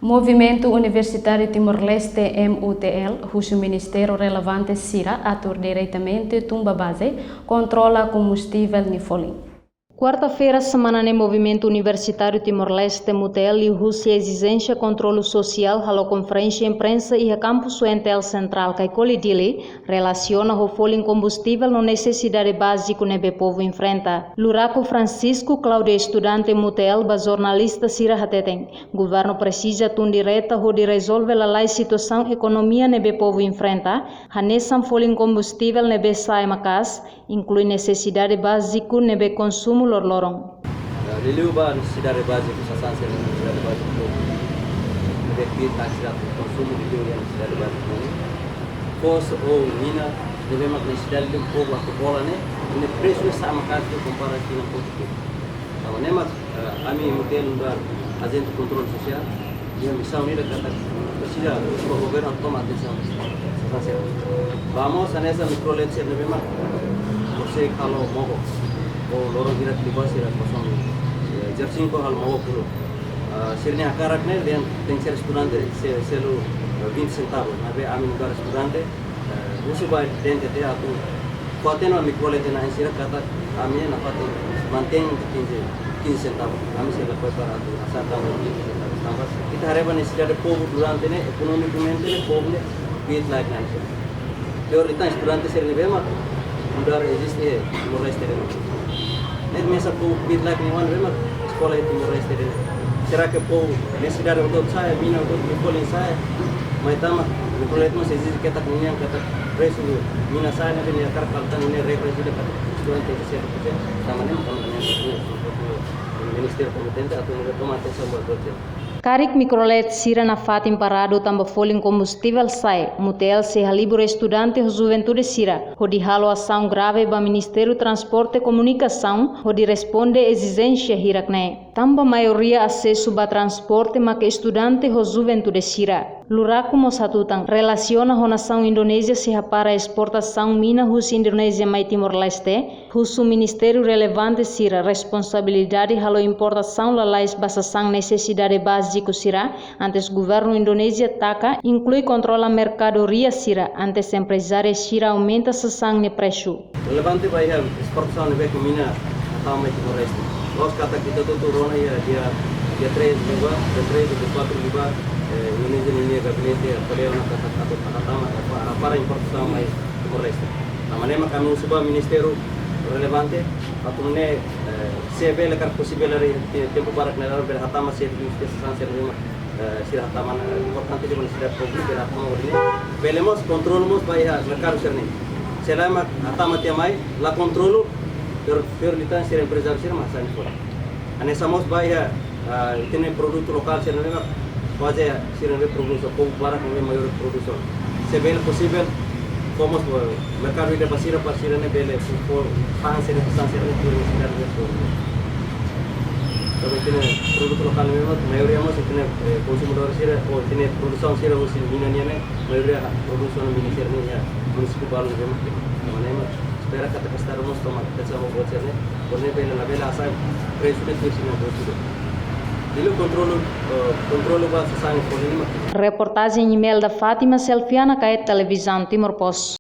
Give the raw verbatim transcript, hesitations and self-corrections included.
Movimentu Universitáriu Timor-Leste, M U T L, husu ministériu relevante sira atu diretamente tun ba baze kontrola kombustivel nia folin. Kuarta-feira semana ne'e, Movimentu Universitáriu Timor-Leste, M U T L, liuhusi ezijénsia kontrolu sosiál halo konferénsia imprensa iha kampus U N T L Sentrál Caicoli, Dili, relasiona ho folin kombustivel no nesesidade báziku ne'ebé povu enfrenta. Luraku Francisco Cláudio, estudante M U T L, ba jornalista sira hateten, governu presiza tun direta hodi rezolve lalais situasaun ekonomia ne'ebé povu enfrenta, hanesan folin kombustivel ne'ebé sa'e maka'as, inklui nesesidade báziku ne'ebé konsumu loroloron. Eh, liuliu ba nesesidade báziku, sasán sira nesesidade báziku, ne'ebé ke taksi atu konsumu, liuliu iha nesesidade báziku ne'e. Foos ou mina, ne'ebé mak nesesidade liu povu atu hola ne'e, ne'e presu sa'e maka'as kompara tinan kotuk. Tanba ne'e mak, eh, ami M U T L nu'udar ajente kontrolu sosiál, iha misaun ida katak presiza ba governu toma atensaun sasán sira. Ba mós hanesan mikrolet sira ne'ebé mak, por se kalo mogo, ou loron hirak liubá sira kosong, eh, jersin ko halo mogo pulu. Eh, sira-nia hakarak ne'e, dehan tenke ser estudante, se-, selu, eh, vinte centavos, maibé ami nu'udar estudante, eh, husu ba D N T T atu fó-hatene ba mikrolet na'in sira katak ami nafatin mantein quinze, quinze centavos. Ami sei lakohi para atu hasa'e tan quinze centavos. Tanba ita haree ba nesesidade povu durante ne'e, ekonomikamente ne'e, povu ne'e, kbiit-laek na'in sira. Piór liután estudante sira ne'ebé mak nu'udar eziste iha Timor-Leste ne'e. Ne'e mesak povu kbiit-laek nia oan ne'ebé mak eskola iha Timor-Leste ne'e. Será ke povu nesesidade hotu-hotu sa'e, mina hotu-hotu nia folin sa'e, mai tama, mikrolet mós ezije ketak nian, ketak presu mina sa'e, ne'ebé nia hakarak fó-hatene, nia regra ezije katak estudante ezije, tanba ne'e mak ami-nia ministériu kompetente atu nu'udar toma atensaun ba buat sira. Karik mikrolet sira nafatin paradu tanba folin kombustivel sa'e, M U T L sei halibur estudante ho juventude sira hodi halo asaun grave ba Ministériu Transporte Komunikasaun hodi responde ezijénsia hirak ne'e. Tanba maioria asesu ba transporte mak estudante ho juventude sira. Luraku mós hatutan, relasiona ho nasaun Indonézia sei hapara esportasaun mina husi Indonézia mai Timor-Leste, husu ministériu relevante sira responsabilidade halo importasaun lalais ba sasán nesesidade báziku sira, antes governu Indonézia taka, inklui kontrola merkadoria sira, antes emprezáriu sira aumenta sasán nia presu. Relevante ba iha esportasaun ne'ebé ke mina hatama mai Timor-Leste. La'ós katak ita hotu-hotu rona iha, iha, iha três liubá, iha três ou kuatru liubá, eh, Indonézia ninia gabinete ko'alia ona katak atu hatama, atu hapara importasaun mai Timor-Leste. Tanba ne'e mak ami husu ba ministériu relevante atu nune'e, eh, se bele karik posivel iha te-, tempu barak ne'e laran bele hatama se liu sasán sira ne'ebé mak, eh, sira hatama, eh, importante liu ba nesesidade povu bele hatama hodi nune'e. Bele mós kontrolu mós ba iha merkadu sira-ne'e. Se lae mak hatama tiha mai, la kontrolu, piór, piór liután sira emprezáriu sira mak hasa'e nia folin. Hanesan mós ba iha, ah, ita-nia produtu lokál sira ne'ebé mak kuaze sira ne'ebé produsaun, povu barak ne'ebé maior produsaun. Se bele posivel, fó mós, eh, merkadu ida ba sira, para sira ne'e bele fó, fó fa'an sira, fa'an sira ne'e, sira ne'e, sira ne'e, sira ne'e. Tanba ita-nia produtu lokál ne'ebé mak maioria mós ita-nia, eh, konsumidór sira, ou ita-nia produsaun sira husi mina nian ne'e, maioria produsaun mina sira-ne'e iha munisípiu balu ne'ebé mak. Tanba ne'e mak espera katak Estadu mós toma atensaun ba buat sira-ne'e, hodi nune'e bele labele hasa'e presu ne'e tuir sira-nia bolsu de'it. Liuliu kontrolu, eh, kontrolu ba sasán nia folin ne'e mak. Reportajen Imelda Fátima, Selfiana Kaet, Televizaun Timor Post.